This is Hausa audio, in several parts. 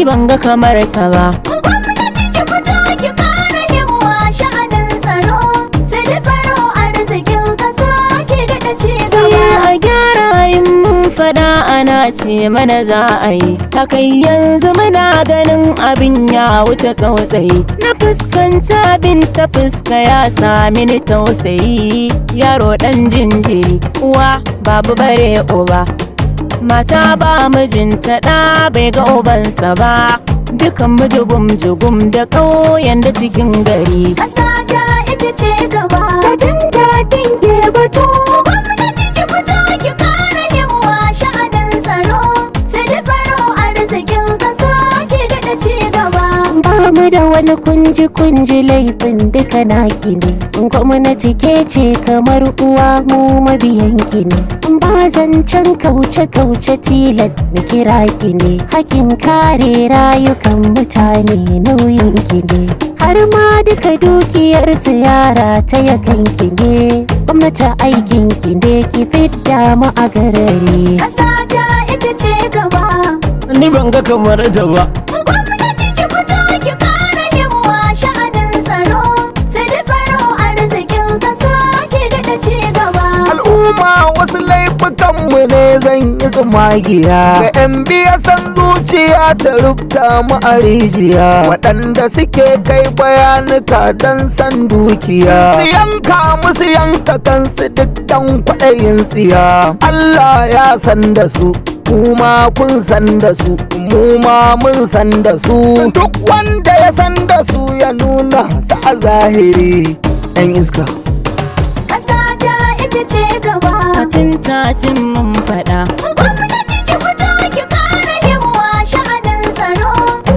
Ban ga kamar ta ba. Gwamnati, ki fito ki ƙara himma sha'anin tsaro, sai da tsaro arzikin ƙasa ke daɗa ci gaba. A gyara yin mun fada ana ce mana za a yi ta kai. Yanzu muna ganin abin ya wuce tsautsayi. Na fuskanta abin ta fuska ya sami ni tausayi. Yaro dan jinjiri, uwa babu bare uba, mata ba mijinta, ɗa bai ga ubansa ba. Dukan mu jugum jugum da ƙauyen da cikin gari. Ƙasa ta ita ce gaba. Tatin tatin ke batu. Gwamnati, ki fito ki ƙara himma sha'anin tsaro, sai da tsaro arzikin ƙasa ke daɗa ci gaba. Ba mu da wani kunji kunji, laifin duka naki ne. Gwamnati, ke ce kamar uwa, mu mabiyanki ne. Ba zancen kauce kauce, tilas mu kira ki ne. Hakin kare rayukan mutane nauyin ki ne, har ma duka dukiyar su yara ta yakan ki ne. Gwamnati, aikin ki ne ki fidda mu a garare. Ƙasa ta ita ce gaba. Ni ban ga kamar ta ba. Gwamnati, ki fito ki ƙara himma sha'anin tsaro, sai da tsaro arzikin ƙasa ke daɗa ci gaba. Al'umma, wasu laifukanmu ne, zan yi tsumagiya ga 'yan biya san zuciya ta rubuta mu a rijiya, waɗanda suke kai bayanuka don san dukiya, su yanka musu yanka kansu duk dan kwaɗayin tsiya. Allah ya san da su, kuma kun san da su, mu ma mun san da su. Duk wanda ya san da su ya nuna su a zahiri, 'yan iska. Ƙasa ta ita ce gaba. Tatin tatin mun faɗa. Gwamnati, ki fito ki ƙara himma sha'anin tsaro,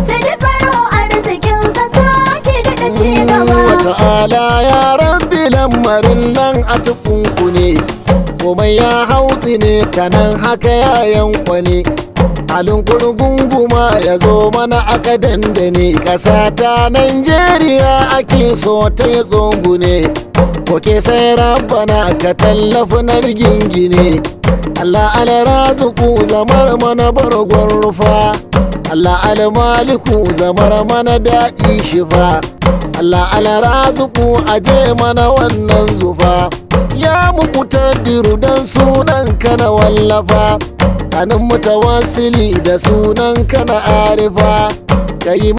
sai da tsaro arzikin ƙasa ke daɗa ci gaba. Ta'ala ya Rabbi, lamarin nan a tukunku ne, komai ya hautsi ne kanan haka ya yankwane, halin kurgunguma ya zo mana aka dandane. Ƙasa ta Najeriya ake so ta yi tsungune koke, sai Rabbana ka tallafi na rigingine. Allah Alrazuku, zamar mana bargon rufa. Allah Almaliku, zamar mana daɗi shifa. Allah Alrazuku, aje mana wannan zufa. Ya muku taddiru, dan sunan ka na wallafa sanin mutawassili da sunan ka na arifa kayi.